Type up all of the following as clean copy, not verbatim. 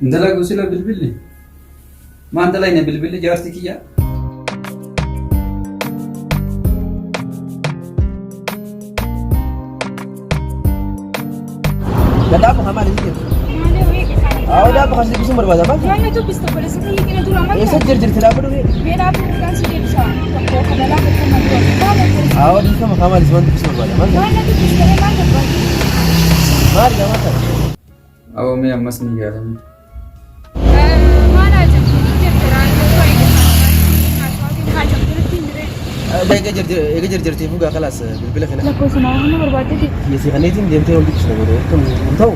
Hin dalagu sila bilbilli. Maan dalayne bilbilli jaartii kiyya? Gadhaa qofa maal hin jirtu? Awwa daa qofa si dubbisuun barbaada maal? Waan dubbiste obboleessa kiyya kina dura maal? Eessa jirti dhaabbatu mee? Mee dhaabuu si deebisa. Tokko kabalaa tokko na dura. Maal obboleessa? Awwa dhiifama kaa maal waan dubbisuu barbaada maal? Waan na dubbiste maal barbaadde? Maal gaa maal taate? Awwa mee ammas ni yaalame. Maal haajamtu jirjiraan haajamtu Eega jirjirtee fugaa kalaas bilbila kana. Lakkoofsa nama hunda barbaaddeeti. Kiyyasii kaneetiin deemtee wal dubbisna godhe akkam hin ta'u.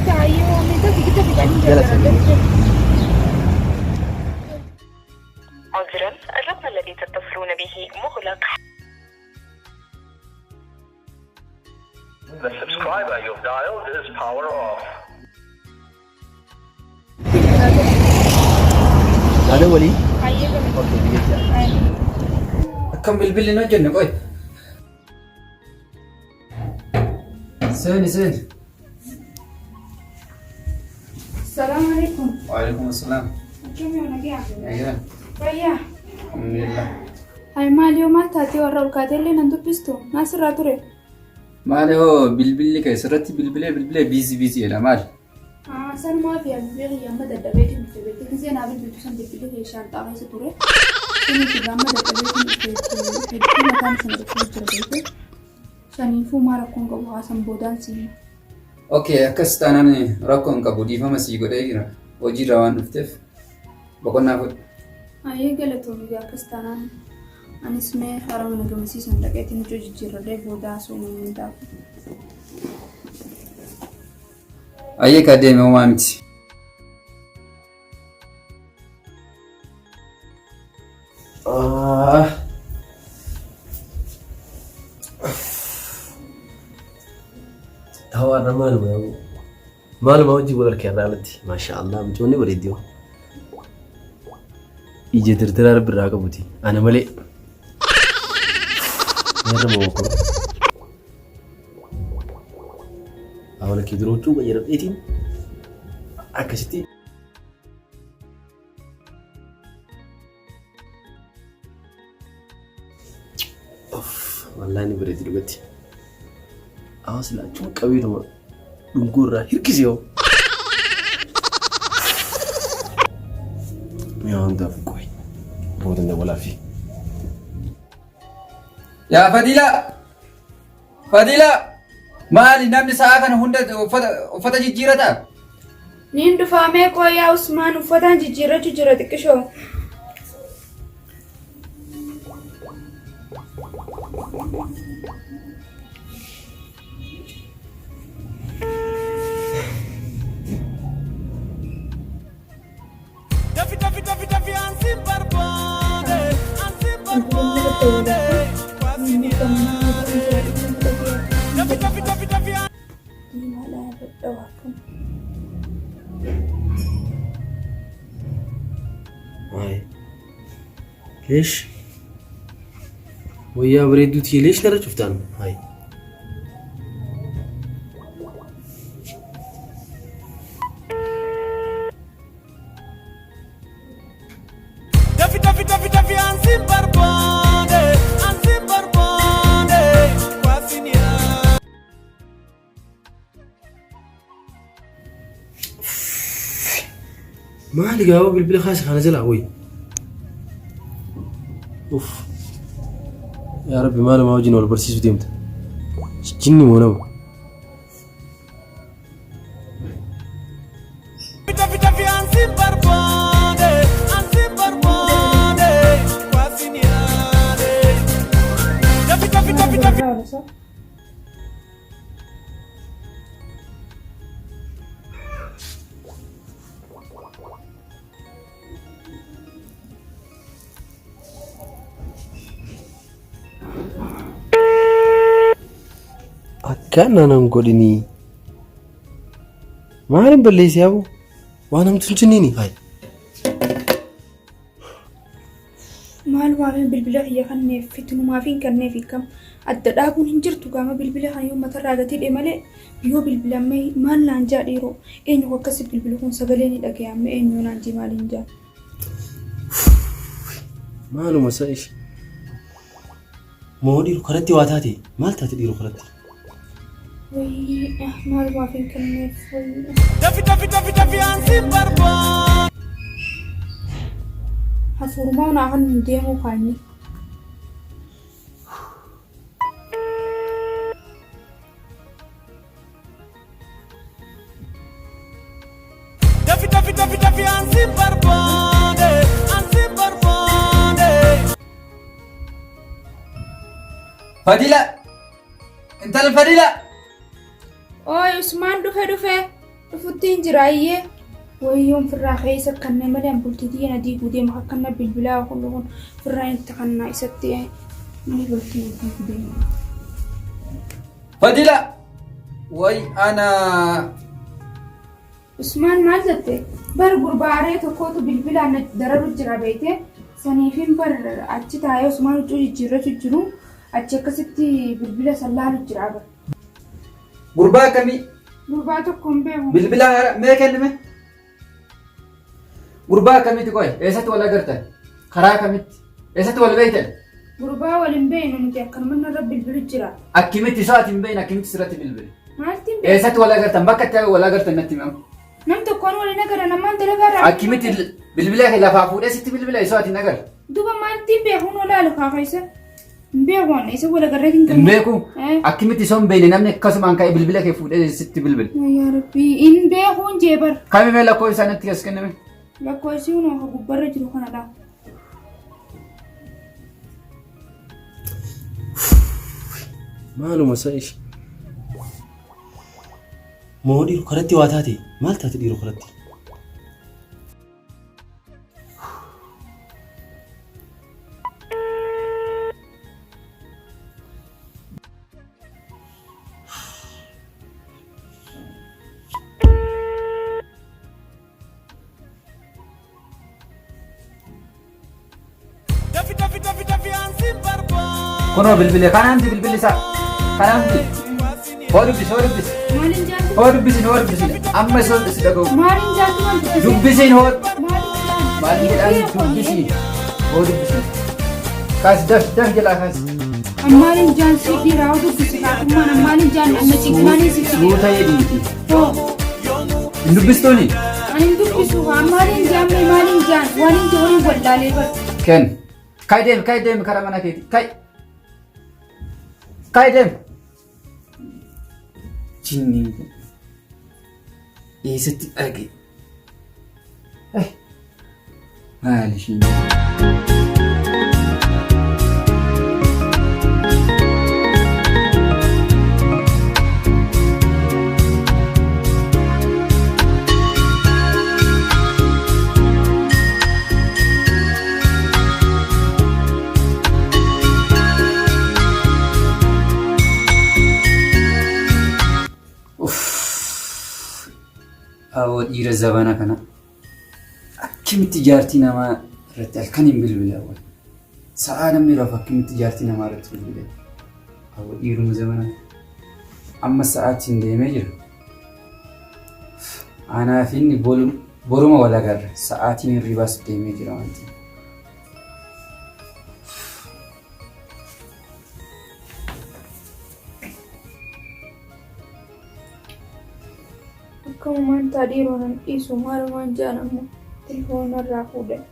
Taayyoo meeshaa tikita fidanii Jala jira. عذرا الرقم الذي تتصلون به مغلق. The subscriber you've dialed is power off. Yaada walii. Hayyee galatoomi. Okay biyya Akkam bilbilli hin hojjenne qoy. Seeni seeni. Salaamu alaikum. Waalaikum assalaam. Akkam yoo nagaa? Nagaa. Fayyaa. Alhamdulillah. Ay maal yoo maal taatee warra ol kaatee illee nan dubbistu? Naa sirraa ture. Maali hoo bilbilli kee sirratti bilbilee bilbilee biizii biizii jedha maali? Sanumaa fi bilbilli kiyya amma dadhabeetiin dhufe beekte gisee naa bilbiltu san bilbilli kee shaanxaa keessa ture. Saniif egaa amma dadhabeetiin dhufe hedduu mataan isin dhukkubaa jira beekte. Saniifuu maa rakkoon qabu haasan boodaan siin. Okay akkas taanaan rakkoo hin qabu dhiifama sii godhee jira hojiirraa waan dhufteef boqonnaa fudhu. Ayyee galatoomi egaa akkas taanaan anis mee hara mana gamasiisan dhaqeetiin huccuu jijjiirradhee booda haasa'uu hundaaf. Ayyee ka deeme homaa miti. Ah. Hawaarra maaluma yaa'u. Maaluma hojii wal harkee irraa alatti. Maasha Allah mucoonni bareeddi hoo. Ija dirdiraa rabbi irraa qabuti. Ana malee. Meerra moo koo. Hawaala kee duroo cuuqa jedhamteetiin akkasitti. Wallaahi ni bareeddi dhugatti. Awa silaa achuma qabeetuma dhungoo irraa hirkise hoo. Mi'a hundaaf qoy. Booda dabalaafi. Yaa Fadilaa! Fadilaa! Maali namni sa'a kana hunda uffata uffata jijjiirataa? Niin dhufaamee qoyyaa Usmaan uffataan jijjiirrachuu jira xiqqishoo. Dafi dafi dafi dafi ansin barbaade ansin barbaade waasin yaade dafi dafi dafi dafi. Diimaadhaa dadhabu akkam. Waay. Leesh. Wayyaa bareedduu tiyya leesh narra cuftaan. Hayi. Dafi dafi dafi dafi ansin barbaade ansin barbaade waasin yaade. Maali gaaba bilbila kaase kana jalaa wayi. Uff. Yaa Rabbi maalumaa wajjin wal barsiisuu deemta. Jinni moo nama? Dafi dafi ansin barbaade ansin barbaade waasin yaade dafi dafi dafi dafi. Akkana nan godhinii. Maalin balleessi yaaboo? Waan hamtuun jinniini. Hayi. Maalumaaf bilbila kiyya kanneef fitinumaaf hin kanneef kam adda dhaabuun hin jirtu gaama bilbila kan yoo matarraa gatii malee yoo bilbilamee maal naan jaa dhiiroo eenyu akkasi bilbilu kun sagalee ni dhagayame eenyu naan jee maaliin jaa. Maaluma isa ishee. Moo dhiiru karatti waa taate maal taate dhiiru karatti? Wayii maalumaaf hin kanneef wayii. Dafi dafi dafi dafi ansin barbaade. Hafuurumaa naa kan hin deemuu kaanni. Dafi dafi dafi dafi ansin barbaade. Ansin barbaade. Fadila! Intala Fadila! Ooy Usmaan dhufe dhufe dhufutti hin jiraayyee. Wayyoon firraa keessa kanneen malee bultii tiyya na diiguu deema akkana bilbilaa kun kun firraa itti kannaa isatti ni bultii na diiguu deema. Fadila! Way ana Usmaan maal jette? Bar gurbaaree tokkotu bilbilaan na dararu jira beekte. Saniifin bar achi taa'ee Usmaan huccuu jijjiirratu jiru achi akkasitti bilbila san laalu jira bar. Gurbaa akkamii? Gurbaa tokko hin beeku. Bilbila haaraa mee kennime? Gurbaa akkamitti qoy? Eessatti wal agartan? Karaa kamitti? Eessatti wal beektan? Gurbaa wal hin beeknu nuti akkanuma narra bilbilu jira. Akkamitti isaa ati hin beekne akkamitti sirratti bilbile? Maalti hin beeknu? Eessatti wal agartan? Bakka itti wal agartan natti himamu. Nam tokkoon waliin agarra namaan dalagaa irraa. Akkamitti bilbila kee lafaa fuudhee sitti bilbila isoo ati hin agarre? Duba maalti hin beeku nu laalu kaa keessa. Hin beeku ani isa wal agarree hin Hin beeku. Eh. Akkamitti isoo hin beekne namni akkasumaan ka'ee bilbila kee fuudhee sitti bilbile? Yaa Rabbii hin beeku hin jee bar. Kami mee lakkoofsa isaa natti as kenname? Lakkoofsi hunoo ka gubbarra jiru kanadha. Maaluma isa ishee. Moo dhiiru karatti waa taate maal taate dhiiru karatti? Dafi dafi dafi dafi ansin barbaade. Kunoo bilbile kanaanti bilbilli isaa kanaanti. Hoo dubbisi hoo dubbisi. Maaliin jaartu? Hoo dubbisiin hoo dubbisiin amma isoo si dhaga'u. Maaliin jaartu waan dubbisiin? Dubbisiin hoo Maaliin maal jedhaan dubbisiin hoo dubbisiin. Kaas daf daf jalaa kaas. Ammaaliin jaan si dhiiraa hoo dubbisi kaatummaan ammaaliin jaan amma ciqnaanii si Suuta jedhiiti. Hoo Hin dubbistuuni? ani hin dubbisu haa maaliin jaan mee maaliin jaan waan hin jiru wallaalee bar. Kenn. Kai deemi kai deemi karaa mana keetii kai. Kai deemi. Jinniin kun eessatti arge? Eh, Maal ishiin? Uff. Aboo dhiira zabana kana akkamitti jaartii namaa irratti halkan hin bilbile awwal. Sa'aa namni rafu akkamitti jaartii namaa irratti bilbile. Aboo dhiiruma zabana amma sa'aatiin deemee jira. Anaa fi inni boruma wal agarra. Sa'aatiin hirribaas deemee jira waan ta'eef. Akkamumaan taa dhiiroo nan dhiisu maalumaan jaan ammoo telefoona irraa fuudhan.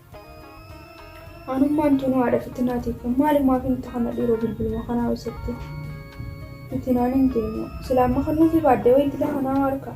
Anummaan tunuu haadha fitinaatiif kan maalumaaf hin ta'ana dhiiroo bilbiluma kanaa ibsatti. Fitinaan hin deemu. Silaa amma kan nuufi baadde wayitti lafa naa harka.